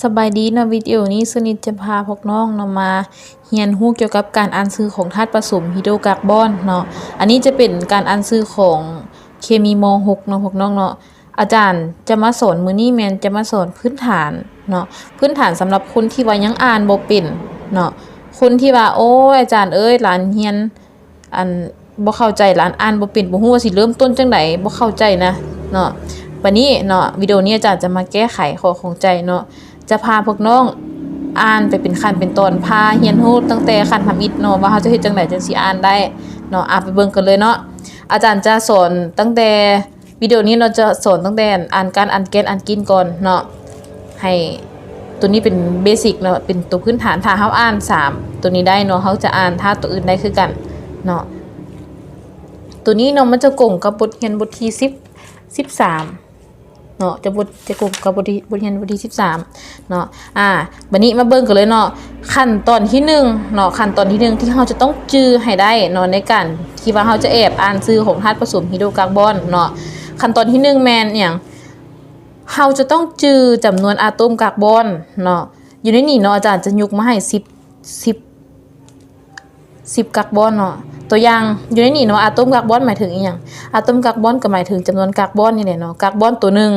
ສະບາຍດີເນາະ, ວິດີໂອນີ້ສະນິດຈະພາພວກນ້ອງເນາະ ມາຮຽນຮູ້ກ່ຽວກັບການອ່ານຊື່ຂອງທາດປະສົມຮີໂດກາກບອນເນາະ. ອັນນີ້ຈະເປັນການອ່ານຊື່ຂອງເຄມີ ມໍຫົກເນາະພວກນ້ອງເນາະ. ອາຈານຈະມາສອນມື້ນີ້ແມ່ນຈະມາສອນພື້ນຖານເນາະ, ພື້ນຖານສຳລັບຄົນທີ່ວ່າຍັງອ່ານບໍ່ເປັນເນາະ, ຄົນທີ່ວ່າ ໂອ້ຍ ອາຈານເອີຍ ຫຼານຮຽນ ອັນ ບໍ່ເຂົ້າໃຈ ຫຼານອ່ານບໍ່ເປັນ ບໍ່ຮູ້ວ່າຊິເລີ່ມຕົ້ນຈັ່ງໃດ ບໍ່ເຂົ້າໃຈນະເນາະ. ບາດນີ້ເນາະ ວິດີໂອນີ້ອາຈານຈະມາແກ້ໄຂຂໍ້ຂ້ອງໃຈເນາະ, ຈະພາພວກນ້ອງອ່ານໄປເປັນຂັ້ນເປັນຕອນ ພາຮຽນຮູ້ຕັ້ງແຕ່ຂັ້ນທຳອິດເນາະ ວ່າເຮົາຈະເຮັດຈັ່ງໃດຈຶ່ງຊິອ່ານໄດ້ເນາະ. ອາ ໄປເບິ່ງກັນເລີຍເນາະ. ອາຈານຈະສອນຕັ້ງແຕ່ ວິດີໂອນີ້ເນາະ ຈະສອນຕັ້ງແຕ່ອ່ານການ ອ່ານແກນ ອ່ານກິນກ່ອນເນາະ, ໃຫ້ ໂຕນີ້ເປັນເບສິກເນາະ ເປັນໂຕພື້ນຖານ. ຖ້າເຮົາອ່ານສາມໂຕນີ້ໄດ້ເນາະ ເຮົາຈະອ່ານທາດໂຕອື່ນໄດ້ຄືກັນເນາະ. ໂຕນີ້ເນາະ ມັນຈະກົງກັບບົດຮຽນບົດທີສິບ ສິບສາມເນາະ, ຈະບົດ ຈະກົງກັບບົດ ບົດຮຽນບົດທີສິບສາມເນາະ. ອາ ບາດນີ້ມາເບິ່ງກັນເລີຍເນາະ. ຂັ້ນຕອນທີໜຶ່ງເນາະ, ຂັ້ນຕອນທີໜຶ່ງທີ່ເຮົາຈະຕ້ອງຈື່ໃຫ້ໄດ້ເນາະ ໃນການທີ່ວ່າເຮົາຈະແອບອ່ານຊື່ຂອງທາດປະສົມຮີໂດກາກບອນເນາະ. ຂັ້ນຕອນທີໜຶ່ງແມ່ນຫຍັງ? ເຮົາຈະຕ້ອງຈື່ຈຳນວນອາໂຕມກາກບອນເນາະ. ຢູ່ໃນນີ້ເນາະ ອາຈານຈະຍົກມາໃຫ້ສິບ ສິບ ສິບກາກບອນເນາະ. ຕົວຢ່າງ ຢູ່ໃນນີ້ເນາະ ອາໂຕມກາກບອນໝາຍເຖິງອີ່ຫຍັງ? ອາໂຕມກາກບອນກໍໝາຍເຖິງຈຳນວນກາກບອນນີ້ແຫຼະເນາະ, ກາກບອນໂຕໜຶ່ງ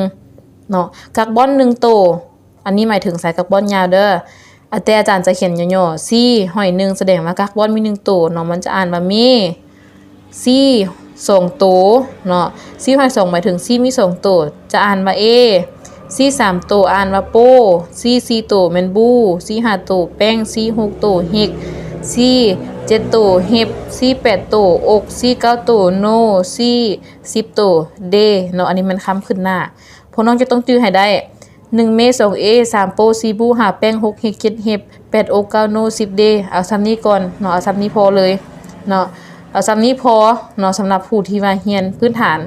ເນາະ, ກາກບອນໜຶ່ງໂຕ ອັນນີ້ໝາຍເຖິງສາຍກາກບອນຍາວເດີ. ອາ ແຕ່ອາຈານຈະຂຽນຫຍໍ້ໆ ຊີ ຫ້ອຍໜຶ່ງ ສະແດງວ່າກາກບອນມີໜຶ່ງໂຕເນາະ, ມັນຈະອ່ານວ່າເມ. ຊີ ສອງໂຕເນາະ, ຊີ ຫ້ອຍສອງ ໝາຍເຖິງຊີມີສອງໂຕ ຈະອ່ານວ່າເອ. ຊີ ສາມໂຕ ອ່ານວ່າໂປ, ຊີ ສີ່ໂຕແມ່ນບູ, ຊີ ຫ້າໂຕແປ້ງ, ຊີ ຫົກໂຕເຮັກ, ຊີ ເຈັດໂຕເຮັບ, ຊີ ແປດໂຕອົກ, ຊີ ເກົ້າໂຕໂນ, ຊີ ສິບໂຕເດເນາະ. ອັນນີ້ແມ່ນຄຳຂຶ້ນໜ້າ. ພວກນ້ອງຈະຕ້ອງຈື່ໃຫ້ໄດ້ ໜຶ່ງເມ ສອງເອ ສາມໂປ ສີ່ບູ ຫ້າແປ້ງ ຫົກເຮັກ ເຈັດເຮັບ ແປດອົກ ເກົ້າໂນ ສິບເດ. ເອົາຊ່ຳນີ້ກ່ອນເນາະ, ເອົາຊ່ຳນີ້ພໍເລີຍເນາະ, ເອົາຊ່ຳນີ້ພໍເນາະ. ສຳລັບຜູ້ທີ່ວ່າຮຽນພື້ນຖານ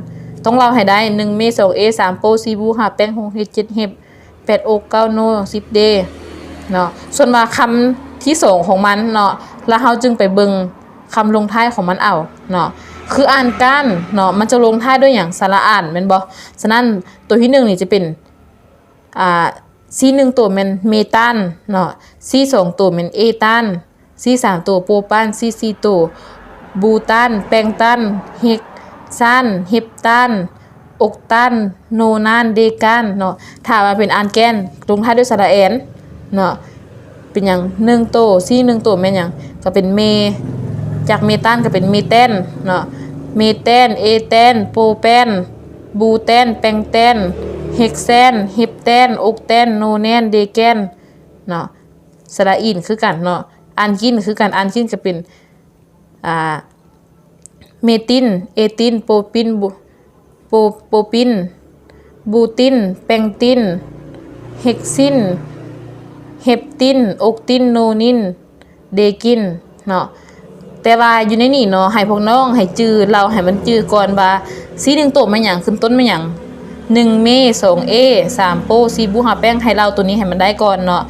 ຕ້ອງເລົ່າໃຫ້ໄດ້ ໜຶ່ງເມ ສອງເອ ສາມໂປ ສີ່ບູ ຫ້າແປ້ງ ຫົກເຮັກ ເຈັດເຮັບ ແປດອົກ ເກົ້າໂນ ສິບເດເນາະ. ສ່ວນວ່າຄຳທີສອງຂອງມັນເນາະ ລະເຮົາຈຶ່ງໄປເບິ່ງຄຳລົງທ້າຍຂອງມັນເອົາເນາະ. ຄືອ່ານການເນາະ ມັນຈະລົງທ້າຍດ້ວຍຫຍັງ? ສະຫຼະອ່ານແມ່ນບໍ່? ສະນັ້ນ ໂຕທີໜຶ່ງນີ້ຈະເປັນ ອ່າ ຊີໜຶ່ງໂຕແມ່ນເມຕານເນາະ, ຊີສອງໂຕແມ່ນເອຕານ, ຊີສາມໂຕໂປປານ, ຊີສີ່ໂຕບູຕານ, ແປ້ງຕານ, ເຮັກຊານ, ເຮັບຕານ, ອົກຕານ, ໂນນານ, ເດການເນາະ. ຖ້າວ່າເປັນອ່ານແກນ ລົງທ້າຍດ້ວຍສະຫຼະແອນເນາະ. ເປັນຫຍັງ? ໜຶ່ງໂຕ ຊີໜຶ່ງໂຕແມ່ນຫຍັງ? ກໍເປັນເມ, ຈາກເມຕານກໍເປັນເມແຕນເນາະ, ເມແຕນ, ເອແຕນ, ໂປແປນ, ບູແຕນ, ແປ້ງແຕນ, ເຮັກແຊນ, ເຮັບແຕນ, ອົກແຕນ, ໂນແນນ, ເດແກນເນາະ. ສະຫຼະອິນຄືກັນເນາະ, ອ່ານກິນຄືກັນ, ອ່ານກິນກໍເປັນ ອ່າ ເມຕິນ, ເອຕິນ, ໂປປິນ, ບູ ໂປ ໂປປິນ, ບູຕິນ, ແປ້ງຕິນ, ເຮັກຊິນ, ເຮັບຕິນ, ອົກຕິນ, ໂນນິນ, ເດກິນເນາະ. ແຕ່ວ່າຢູ່ໃນນີ້ເນາະ ໃຫ້ພວກນ້ອງໃຫ້ຈື່ ເລົ່າໃຫ້ມັນຈື່ກ່ອນວ່າ ຊີໜຶ່ງໂຕແມ່ນຫຍັງ? ຂຶ້ນຕົ້ນແມ່ນຫຍັງ? ໜຶ່ງເມ, ສອງເອ, ສາມໂປ, ສີ່ບູ, ຫ້າແປ້ງ. ໃຫ້ເລົ່າໂຕນີ້ໃຫ້ມັນໄດ້ກ່ອນເນາະ,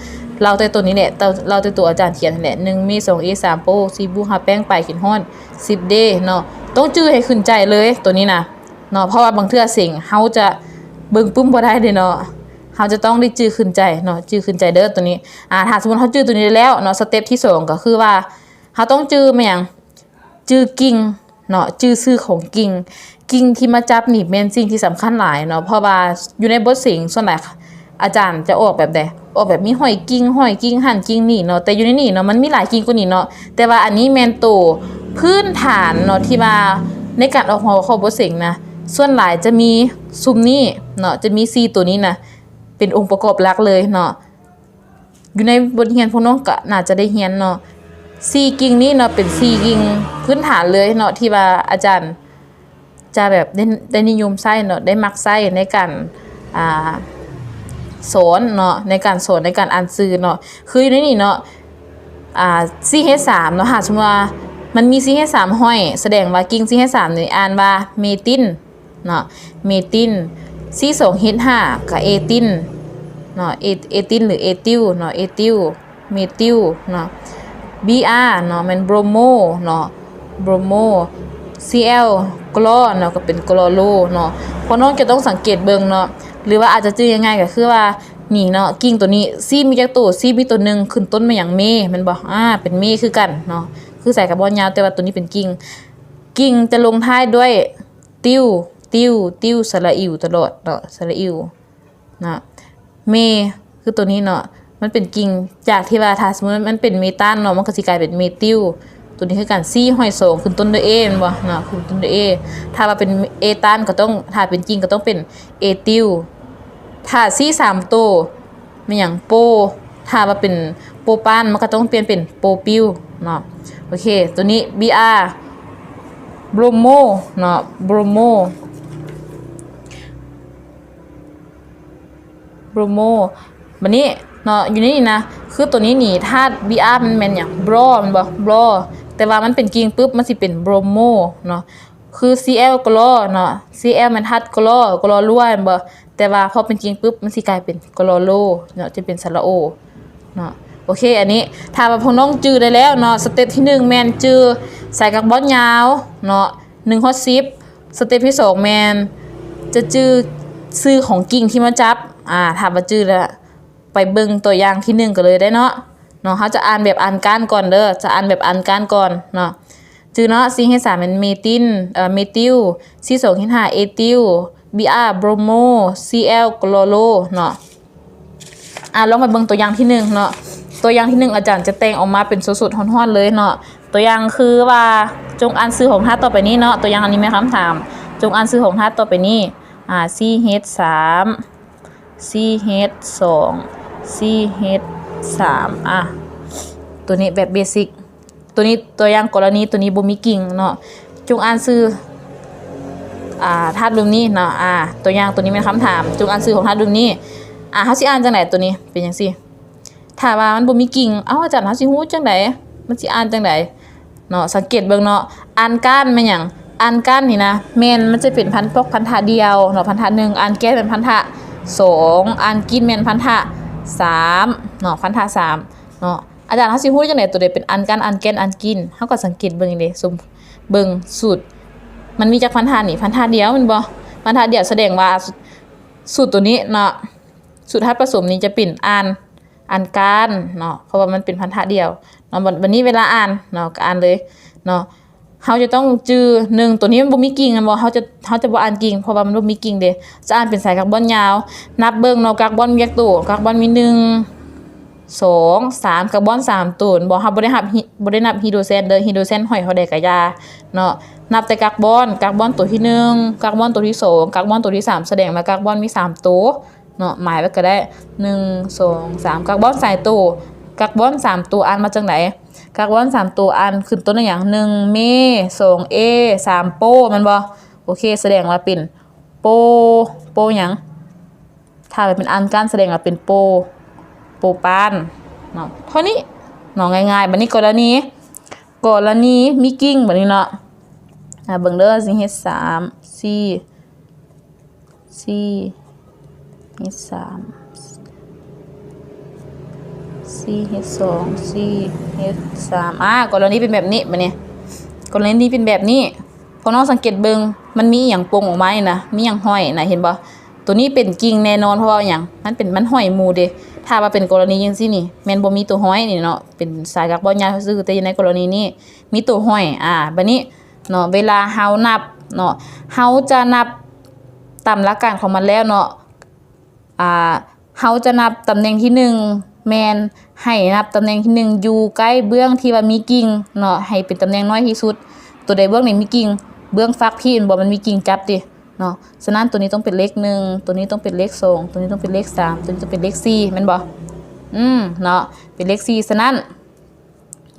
ເລົ່າແຕ່ໂຕນີ້ແຫຼະ, ເລົ່າແຕ່ໂຕອາຈານຂຽນຫັ້ນແຫຼະ, ໜຶ່ງເມ, ສອງເອ, ສາມໂປ, ສີ່ບູ, ຫ້າແປ້ງ, ໄປກິນຮອດ ສິບເດເນາະ. ຕ້ອງຈື່ໃຫ້ຂຶ້ນໃຈເລີຍໂຕນີ້ນະ ເນາະ, ເພາະວ່າບາງເທື່ອເສັງເຮົາຈະເບິ່ງປຶ້ມບໍ່ໄດ້ເດ້ເນາະ, ເຮົາຈະຕ້ອງໄດ້ຈື່ຂຶ້ນໃຈເນາະ, ຈື່ຂຶ້ນໃຈເດີໂຕນີ້. ອາ ຖ້າສົມມຸດເຮົາຈື່ໂຕນີ້ໄດ້ແລ້ວເນາະ, ສະເຕັບທີສອງກໍຄືວ່າເຮົາຕ້ອງຈື່ແມ່ນຫຍັງ? ຈື່ກິ່ງເນາະ, ຈື່ຊື່ຂອງກິ່ງ. ກິ່ງທີ່ມາຈັບນີ້ແມ່ນສິ່ງທີ່ສຳຄັນຫຼາຍເນາະ, ເພາະວ່າຢູ່ໃນບົດເສັງສ່ວນຫຼາຍ ອາຈານຈະອອກແບບໃດ? ອອກແບບມີຮ້ອຍກິ່ງ, ຮ້ອຍກິ່ງຫັ້ນກິ່ງນີ້ເນາະ, ແຕ່ຢູ່ໃນນີ້ເນາະ ມັນມີຫຼາຍກິ່ງກວ່ານີ້ເນາະ. ແຕ່ວ່າອັນນີ້ແມ່ນໂຕພື້ນຖານເນາະ ທີ່ວ່າໃນການອອກຫົວຂໍ້ບົດເສັງນະ ສ່ວນຫຼາຍຈະມີຊຸມນີ້ເນາະ, ຈະມີສີ່ໂຕນີ້ນະ ເປັນອົງປະກອບຫຼັກເລີຍເນາະ. ຢູ່ໃນບົດຮຽນພວກນ້ອງກະໜ້າຈະໄດ້ຮຽນເນາະ, ສີ່ກິ່ງນີ້ເນາະ ເປັນສີ່ກິ່ງພື້ນຖານເລີຍເນາະ ທີ່ວ່າອາຈານ ຈະແບບໄດ້ ໄດ້ນິຍົມໃຊ້ເນາະ, ໄດ້ມັກໃຊ້ໃນການ ອ່າ ສອນເນາະ, ໃນການສອນ ໃນການອ່ານຊື່ເນາະ. ຄືຢູ່ໃນນີ້ເນາະ ອ່າ ຊີເຮັດສາມເນາະ, ຖ້າສົມມຸດວ່າມັນມີຊີເຮັດສາມຫ້ອຍ ສະແດງວ່າກິ່ງຊີເຮັດສາມນີ້ອ່ານວ່າເມຕິນເນາະ, ເມຕິນ. ຊີສອງເຮັດຫ້າກະເອຕິນເນາະ, ເອ ເອຕິນ ຫຼື ເອຕິວເນາະ, ເອຕິວ. ເມຕິວເນາະ, ບີອາເນາະ ແມ່ນໂບຣໂມເນາະ, ໂບຣໂມ, ຊີແອລ ກລໍເນາະ ກໍເປັນກລໍໂລເນາະ. ພວກນ້ອງຈະຕ້ອງສັງເກດເບິ່ງເນາະ, ຫຼືວ່າອາດຈະຈື່ງ່າຍໆ ກໍຄືວ່າ ນີ້ເນາະ ກິ່ງໂຕນີ້ C ມີຈັກໂຕ? C ມີໂຕໜຶ່ງ ຂຶ້ນຕົ້ນມາຫຍັງ? ເມ ແມ່ນບໍ່? ອາ ເປັນເມຄືກັນເນາະ ຄືສາຍກາບອນຍາວ ແຕ່ວ່າໂຕນີ້ເປັນກິ່ງ. ກິ່ງຈະລົງທ້າຍດ້ວຍຕິວ ຕິວ ຕິວ ສະຫຼະອິວຕະຫຼອດເນາະ ສະຫຼະອິວເນາະ. ເມ ຄືໂຕນີ້ເນາະ ມັນເປັນກິ່ງ ຈາກທີ່ວ່າ ຖ້າສົມມຸດວ່າມັນເປັນເມຕານເນາະ ມັນກໍຊິກາຍເປັນເມຕິວ. ໂຕນີ້ຄືກັນ C ຫ້ອຍສອງ ຂຶ້ນຕົ້ນດ້ວຍ A ແມ່ນບໍ່ເນາະ ຂຶ້ນຕົ້ນດ້ວຍ A. ຖ້າວ່າເປັນເອຕານກໍຕ້ອງ ຖ້າເປັນກິ່ງກໍຕ້ອງເປັນເອຕິວ. ຖ້າ C ສາມໂຕ ແມ່ນຫຍັງ? ໂປ. ຖ້າວ່າເປັນໂປປານ ມັນກໍຕ້ອງປ່ຽນເປັນໂປປິວເນາະ. ໂອເຄ ໂຕນີ້ Br ໂບຣໂມເນາະ ໂບຣໂມ ໂບຣໂມ. ບາດນີ້ເນາະ ຢູ່ໃນນີ້ນະ ຄືໂຕນີ້ນີ້ ທາດ Br ມັນແມ່ນຫຍັງ? Bro ແມ່ນບໍ່? Bro. ແຕ່ວ່າມັນເປັນກິ່ງປຶບ ມັນຊິເປັນໂບຣໂມເນາະ ຄື Cl ກໍລໍເນາະ Cl ແມ່ນທາດກໍລໍ ກໍລໍລົວແມ່ນບໍ່? ແຕ່ວ່າພໍເປັນກິ່ງປຶບ ມັນຊິກາຍເປັນກໍລໍໂລເນາະ ຈະເປັນສະຫຼະໂອເນາະ. ໂອເຄ ອັນນີ້ຖ້າວ່າພວກນ້ອງຈື່ໄດ້ແລ້ວເນາະ ສະເຕັບທີໜຶ່ງແມ່ນຈື່ສາຍກາບອນຍາວເນາະ ໜຶ່ງຮອດສິບ. ສະເຕັບທີສອງແມ່ນຈະຈື່ຊື່ຂອງກິ່ງທີ່ມາຈັບ. ອາ ຖ້າວ່າຈື່ແລ້ວ ໄປເບິ່ງຕົວຢ່າງທີໜຶ່ງກັນເລີຍໄດ້ເນາະ ເນາະ. ເຮົາຈະອ່ານແບບອ່ານກ້ານກ່ອນເດີ ຈະອ່ານແບບອ່ານກ້ານກ່ອນເນາະ. ຈື່ເນາະ C H ສາມແມ່ນເມຕິນ ເອີ ເມຕິວ C ສອງ H ຫ້າ ເອຕິວ Br ໂບຣໂມ Cl ກໍລໍໂລເນາະ. ອາ ລອງໄປເບິ່ງຕົວຢ່າງທີໜຶ່ງເນາະ. ຕົວຢ່າງທີໜຶ່ງ ອາຈານຈະແຕ່ງອອກມາເປັນສົດໆຮ້ອນໆເລີຍເນາະ. ຕົວຢ່າງຄືວ່າ ຈົ່ງອ່ານຊື່ຂອງທາດຕໍ່ໄປນີ້ເນາະ. ຕົວຢ່າງອັນນີ້ແມ່ນຄຳຖາມ. ຈົ່ງອ່ານຊື່ຂອງທາດຕໍ່ໄປນີ້ ອາ C H ສາມ C H ສອງ C H ສາມ ອາ ໂຕນີ້ແບບເບສິກ. ໂຕນີ້ຕົວຢ່າງກໍລະນີໂຕນີ້ບໍ່ມີກິ່ງເນາະ. ຈົ່ງອ່ານຊື່ ອາ ທາດລຸ່ມນີ້ເນາະ. ອາ ຕົວຢ່າງໂຕນີ້ແມ່ນຄຳຖາມ. ຈົ່ງອ່ານຊື່ຂອງທາດລຸ່ມນີ້. ອາ ເຮົາຊິອ່ານຈັ່ງໃດ? ໂຕນີ້ເປັນຈັ່ງຊີ້. ຖ້າວ່າມັນບໍ່ມີກິ່ງ ເອົ້າ ອາຈານ ເຮົາຊິຮູ້ຈັ່ງໃດ? ມັນຊິອ່ານຈັ່ງໃດເນາະ? ສັງເກດເບິ່ງເນາະ ອານກ້ານແມ່ນຫຍັງ? ອານກ້ານນີ້ນະ ແມ່ນມັນຈະເປັນພັນພອກພັນທະດຽວເນາະ ພັນທະໜຶ່ງ. ອານແກນແມ່ນພັນທະສອງ ອານກິນແມ່ນພັນທະສາມເນາະ ພັນທະສາມເນາະ. ອາຈານ ເຮົາຊິຮູ້ໄດ້ຈັ່ງໃດ ໂຕໃດເປັນອານກ້ານ ອານແກນ ອານກິນ? ເຮົາກໍສັງເກດເບິ່ງນີ້ເດ້ ສົມ ເບິ່ງສູດ ມັນມີຈັກພັນທະນີ້? ພັນທະດຽວແມ່ນບໍ່? ພັນທະດຽວ ສະແດງວ່າສູດໂຕນີ້ເນາະ ສູດທາດປະສົມນີ້ຈະເປັນອານ ອານກ້ານເນາະ ເພາະວ່າມັນເປັນພັນທະດຽວເນາະ. ບັດ ບັດນີ້ເວລາອ່ານເນາະ ກໍອ່ານເລີຍເນາະ. ເຮົາຈະຕ້ອງຈື່ ໜຶ່ງ ໂຕນີ້ມັນບໍ່ມີກິ່ງແມ່ນບໍ່? ເຮົາຈະ ເຮົາຈະບໍ່ອ່ານກິ່ງ ເພາະວ່າມັນບໍ່ມີກິ່ງເດ້. ຈະອ່ານເປັນສາຍກາບອນຍາວ. ນັບເບິ່ງເນາະ ກາບອນມີຈັກໂຕ? ກາບອນມີ ໜຶ່ງ ສອງ ສາມ ກາບອນສາມໂຕແມ່ນບໍ່? ເຮົາບໍ່ໄດ້ນັບ ບໍ່ໄດ້ນັບຮີໂດຣແຊນເດີ ຮີໂດຣແຊນຫ້ອຍເທົ່າໃດກໍຢ່າເນາະ. ນັບແຕ່ກາບອນ ກາບອນໂຕທີໜຶ່ງ ກາບອນໂຕທີສອງ ກາບອນໂຕທີສາມ ສະແດງວ່າກາບອນມີສາມໂຕ ເນາະ ໝາຍໄວ້ກໍໄດ້ ໜຶ່ງ ສອງ ສາມ ກາບອນສາມໂຕ. ກາບອນສາມໂຕອ່ານວ່າຈັ່ງໃດ? ກາບອນສາມໂຕອ່ານຂຶ້ນຕົ້ນດ້ວຍຫຍັງ? ໜຶ່ງ ເມ ສອງ ເອ ສາມ ໂປ ແມ່ນບໍ່? ໂອເຄ ສະແດງວ່າເປັນໂປ ໂປຫຍັງ? ຖ້າເປັນອານກ້ານສະແດງວ່າເປັນໂປ ໂປປານເນາະ. ເທົ່ານີ້ເນາະ ງ່າຍໆ. ບັດນີ້ກໍລະນີ ກໍລະນີມີກິ່ງບັດນີ້ເນາະ ອາ ເບິ່ງເດີ ຊີເອັດສາມ ຊີ ຊີເອັດສາມ ຊີເອັດສອງ ຊີເອັດສາມ ອາ ກໍລະນີເປັນແບບນີ້. ບັດນີ້ກໍລະນີເປັນແບບນີ້ ພວກນ້ອງສັງເກດເບິ່ງ ມັນມີອີ່ຫຍັງປົ່ງອອກມານີ້ນະ ມີຫຍັງຫ້ອຍນະ ເຫັນບໍ່? ໂຕນີ້ເປັນກິ່ງແນ່ນອນ ເພາະວ່າຫຍັງ? ມັນເປັນ ມັນຫ້ອຍໝູ່ເດ້. ຖ້າວ່າເປັນກໍລະນີຈັ່ງຊີ້ນີ້ ແມ່ນບໍ່ມີໂຕຫ້ອຍນີ້ເນາະ ເປັນສາຍກາບອນຍາວຊື່ໆ ແຕ່ຢູ່ໃນກໍລະນີນີ້ມີໂຕຫ້ອຍ. ອາ ບັດນີ້ເນາະ ເວລາເຮົານັບເນາະ ເຮົາຈະນັບຕາມຫຼັກການຂອງມັນແລ້ວເນາະ ອາ ເຮົາຈະນັບຕຳແໜ່ງທີໜຶ່ງ ແມ່ນໃຫ້ນັບຕຳແໜ່ງທີໜຶ່ງຢູ່ໃກ້ເບື້ອງທີ່ວ່າມີກິ່ງເນາະ ໃຫ້ເປັນຕຳແໜ່ງນ້ອຍທີ່ສຸດ. ໂຕໃດເບື້ອງໃດມີກິ່ງ? ເບື້ອງຟາກພີ້ແມ່ນບໍ່? ມັນມີກິ່ງຈັບຕິເນາະ. ສະນັ້ນ ໂຕນີ້ຕ້ອງເປັນເລກໜຶ່ງ ໂຕນີ້ຕ້ອງເປັນເລກສອງ ໂຕນີ້ຕ້ອງເປັນເລກສາມ ໂຕນີ້ຕ້ອງເປັນເລກສີ່ ແມ່ນບໍ່? ອືມ ເນາະ ເປັນເລກສີ່. ສະນັ້ນ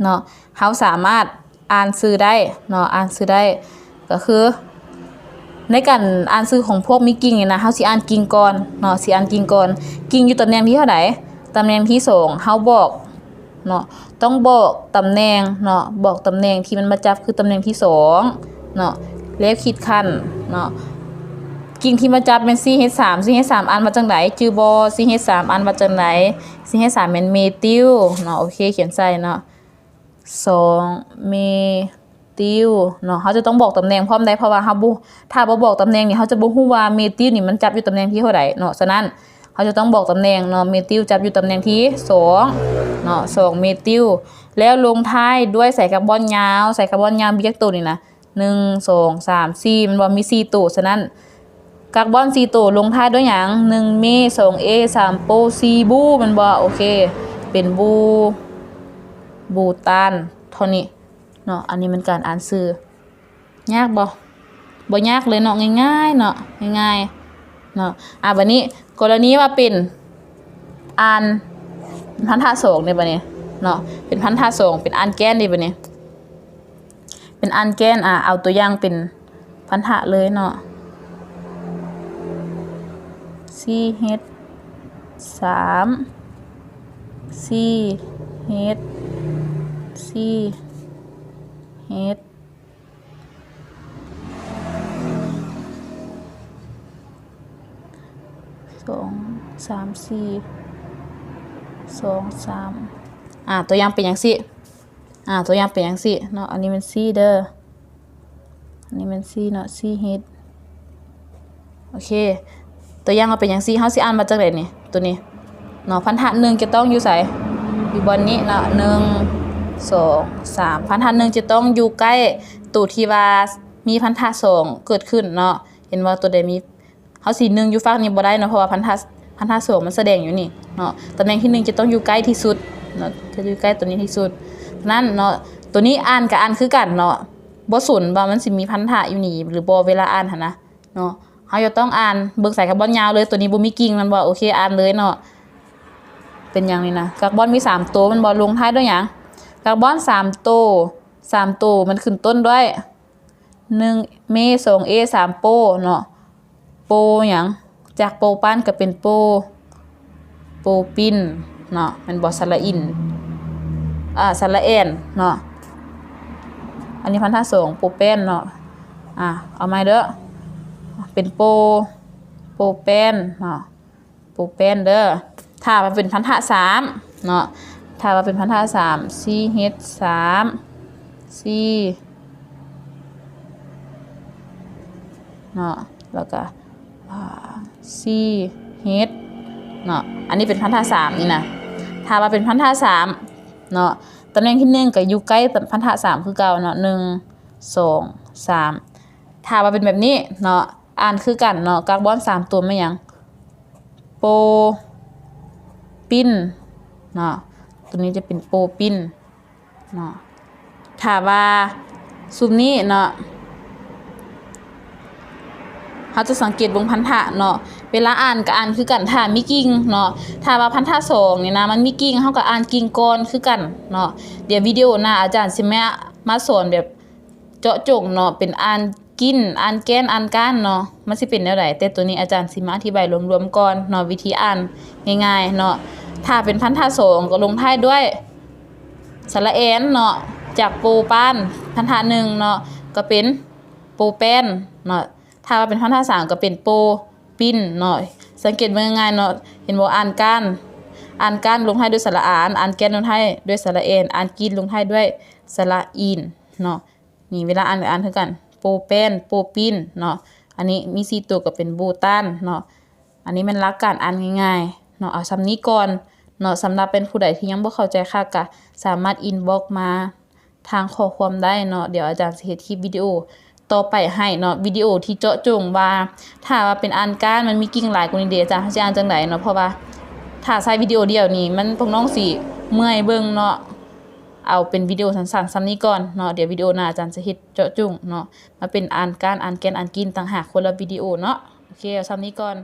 ເນາະ ເຮົາສາມາດອ່ານຊື່ໄດ້ເນາະ ອ່ານຊື່ໄດ້ ກໍຄືໃນການອ່ານຊື່ຂອງພວກມີກິ່ງນີ້ນະ ເຮົາຊິອ່ານກິ່ງກ່ອນເນາະ ຊິອ່ານກິ່ງກ່ອນ. ກິ່ງຢູ່ຕຳແໜ່ງທີເທົ່າໃດ? ຕຳແໜ່ງທີສອງ ເຮົາບອກເນາະ ຕ້ອງບອກຕຳແໜ່ງເນາະ ບອກຕຳແໜ່ງທີ່ມັນມາຈັບ ຄືຕຳແໜ່ງທີສອງເນາະ ແລ້ວຂີດຂັ້ນເນາະ. ກິ່ງທີ່ມາຈັບແມ່ນ ຊີເອັດສາມ ຊີເອັດສາມອ່ານວ່າຈັ່ງໃດ? ຈື່ບໍ່? ຊີເອັດສາມອ່ານວ່າຈັ່ງໃດ? ຊີເອັດສາມແມ່ນເມຕິວເນາະ. ໂອເຄ ຂຽນໃສ່ເນາະ ສອງ ເມຕິວເນາະ. ເຮົາຈະຕ້ອງບອກຕຳແໜ່ງພ້ອມໄດ້ ເພາະວ່າເຮົາບໍ່ ຖ້າບໍ່ບອກຕຳແໜ່ງນີ້ ເຮົາຈະບໍ່ຮູ້ວ່າເມຕິວນີ້ມັນຈັບຢູ່ຕຳແໜ່ງທີເທົ່າໃດເນາະ. ສະນັ້ນ ເຮົາຈະຕ້ອງບອກຕຳແໜ່ງເນາະ ເມຕິວຈັບຢູ່ຕຳແໜ່ງທີສອງເນາະ ສອງເມຕິວ ແລ້ວລົງທ້າຍດ້ວຍສາຍຄາບອນຍາວ ສາຍຄາບອນຍາວມີຈັກໂຕນີ້ນະ ໜຶ່ງ ສອງ ສາມ ສີ່ ແມ່ນບໍ່? ມີສີ່ໂຕ ສະນັ້ນ ຄາບອນສີ່ໂຕລົງທ້າຍດ້ວຍຫຍັງ? ໜຶ່ງເມ ສອງເອ ສາມໂປ ສີ່ບູ ແມ່ນບໍ່? ໂອເຄ ເປັນບູ ບູຕານ ເທົ່ານີ້ເນາະ. ອັນນີ້ແມ່ນການອ່ານຊື່ ຍາກບໍ່? ບໍ່ຍາກເລີຍເນາະ ງ່າຍໆເນາະ ງ່າຍໆເນາະ. ອາ ບາດນີ້ກໍລະນີວ່າເປັນ ອ່ານພັນທະສອງເດ້ບາດນີ້ເນາະ ເປັນພັນທະສອງ ເປັນອ່ານແກນເດ້ບາດນີ້ ເປັນອ່ານແກນ ອາ ເອົາຕົວຢ່າງເປັນພັນທະເລີຍເນາະ ສີ່ເຮັດສາມ ສີ່ເຮັດສີ່ເຮັດ ສອງ ສາມ ສີ່ ສອງ ສາມ ອາ ຕົວຢ່າງເປັນຈັ່ງຊີ້ ອາ ຕົວຢ່າງເປັນຈັ່ງຊີ້ເນາະ ອັນນີ້ແມ່ນສີ່ເດີ ອັນນີ້ແມ່ນສີ່ເນາະ ສີ່ເຮັດ ໂອເຄ ຕົວຢ່າງເຮົາເປັນຈັ່ງຊີ້ ເຮົາຊິອ່ານວ່າຈັ່ງໃດນີ້ ໂຕນີ້ເນາະ ພັນທະໜຶ່ງຈະຕ້ອງຢູ່ໃສ? ຢູ່ບ່ອນນີ້ເນາະ ໜຶ່ງ ສອງ ສາມ ພັນທະໜຶ່ງຈະຕ້ອງຢູ່ໃກ້ໂຕທີ່ວ່າມີພັນທະສອງເກີດຂຶ້ນເນາະ ເຫັນບໍ່? ໂຕໃດມີ ເຮົາຊິໜຶ່ງຢູ່ຝັ່ງນີ້ບໍ່ໄດ້ເນາະ ເພາະວ່າພັນທະ ພັນທະສອງມັນສະແດງຢູ່ນີ້ເນາະ ຕຳແໜ່ງທີໜຶ່ງຈະຕ້ອງຢູ່ໃກ້ທີ່ສຸດເນາະ ຈະຢູ່ໃກ້ໂຕນີ້ທີ່ສຸດ. ສະນັ້ນເນາະ ໂຕນີ້ອ່ານກໍອ່ານຄືກັນເນາະ ບໍ່ສົນວ່າມັນຊິມີພັນທະຢູ່ນີ້ຫຼືບໍ່ ເວລາອ່ານຫັ້ນນະ ເນາະ ເຮົາຈະຕ້ອງອ່ານ ເບິ່ງສາຍຄາບອນຍາວເລີຍ ໂຕນີ້ບໍ່ມີກິ່ງແມ່ນບໍ່? ໂອເຄ ອ່ານເລີຍເນາະ. ເປັນຫຍັງນີ້ນະ ຄາບອນມີສາມໂຕແມ່ນບໍ່? ລົງທ້າຍດ້ວຍຫຍັງ? ຄາບອນສາມໂຕ ສາມໂຕມັນຂຶ້ນຕົ້ນດ້ວຍ ໜຶ່ງເມ ສອງເອ ສາມໂປເນາະ ໂປຫຍັງ? ຈາກໂປປານກໍເປັນໂປ ໂປປິນເນາະ ແມ່ນບໍ່? ສະຫຼະອິນ ອາ ສະຫຼະແອນເນາະ ອັນນີ້ພັນທະສອງ ໂປແປນເນາະ ອາ ເອົາໃໝ່ເດີ ເປັນໂປ ໂປແປນເນາະ ໂປແປນເດີ. ຖ້າວ່າເປັນພັນທະສາມເນາະ ຖ້າວ່າເປັນພັນທະສາມ ສີ່ເຮັດສາມ ສີ່ ເນາະ ແລ້ວກະ ອ່າ ສີ່ເຮັດເນາະ ອັນນີ້ເປັນພັນທະສາມນີ້ນະ. ຖ້າວ່າເປັນພັນທະສາມເນາະ ຕຳແໜ່ງທີໜຶ່ງກໍຢູ່ໃກ້ພັນທະສາມຄືເກົ່າເນາະ ໜຶ່ງ ສອງ ສາມ. ຖ້າວ່າເປັນແບບນີ້ເນາະ ອ່ານຄືກັນເນາະ ຄາບອນສາມຕົວແມ່ນຫຍັງ? ໂປປິນເນາະ ຕົວນີ້ຈະເປັນໂປປິນ ເນາະ ຖ້າວ່າຊຸມນີ້ເນາະ ເຮົາຈະສັງເກດເບິ່ງພັນທະເນາະ ເວລາອ່ານກໍອ່ານຄືກັນ ຖ້າມີກິ່ງເນາະ. ຖ້າວ່າພັນທະສອງນີ້ນະ ມັນມີກິ່ງ ເຮົາກໍອ່ານກິ່ງກ່ອນຄືກັນເນາະ. ດຽວວິດີໂອໜ້າອາຈານຊິມາ ມາສອນແບບເຈາະຈົງເນາະ ເປັນອ່ານ ກິນ ອ່ານແກນ ອ່ານການເນາະ ມັນຊິເປັນແນວໃດ ແຕ່ໂຕນີ້ອາຈານຊິມາອະທິບາຍລວມໆກ່ອນເນາະ ວິທີອ່ານງ່າຍໆເນາະ. ຖ້າເປັນພັນທະສອງກໍລົງທ້າຍດ້ວຍສະຫຼະແອນເນາະ ຈາກໂປປານ ພັນທະໜຶ່ງເນາະ ກໍເປັນໂປແປນເນາະ. ຖ້າວ່າເປັນພັນທະສາມກໍເປັນໂປປິນເນາະ. ສັງເກດເບິ່ງງ່າຍໆເນາະ ເຫັນບໍ່ ອ່ານການ ອ່ານການລົງທ້າຍດ້ວຍສະຫຼະອານ ອ່ານແກນລົງທ້າຍດ້ວຍສະຫຼະແອນ ອ່ານກິນລົງທ້າຍດ້ວຍສະຫຼະອີນເນາະ. ນີ້ເວລາອ່ານກໍອ່ານຄືກັນ ໂປແປນ ໂປປິນເນາະ. ອັນນີ້ມີສີ່ໂຕກໍເປັນໂບຕານເນາະ. ອັນນີ້ແມ່ນຫຼັກການອ່ານງ່າຍໆເນາະ. ເອົາສ່ຳນີ້ກ່ອນເນາະ. ສຳລັບເປັນຜູ້ໃດທີ່ຍັງບໍ່ເຂົ້າໃຈຄັກ ກະສາມາດອິນບັອກມາທາງຂໍ້ຄວາມໄດ້ເນາະ. ດຽວອາຈານຊິເຮັດຄລິບວິດີໂອຕໍ່ໄປໃຫ້ເນາະ ວິດີໂອທີ່ເຈາະຈົງວ່າ ຖ້າວ່າເປັນອ່ານການ ມັນມີກິ່ງຫຼາຍກວ່ານີ້ເດ ອາຈານ ເຮົາຊິອ່ານຈັ່ງໃດເນາະ. ເພາະວ່າຖ້າໃຊ້ວິດີໂອດຽວນີ້ ມັນ ພວກນ້ອງຊິເມື່ອຍເບິ່ງເນາະ. ເອົາເປັນວິດີໂອສັ້ນໆສ່ຳນີ້ກ່ອນເນາະ. ດຽວວິດີໂອໜ້າອາຈານຈະເຮັດເຈາະຈົງເນາະ ມາເປັນອ່ານການ ອ່ານແກນ ອ່ານກິນຕ່າງຫາກ ຄົນລະວິດີໂອເນາະ. ໂອເຄ ເອົາສ່ຳນີ້ກ່ອນ.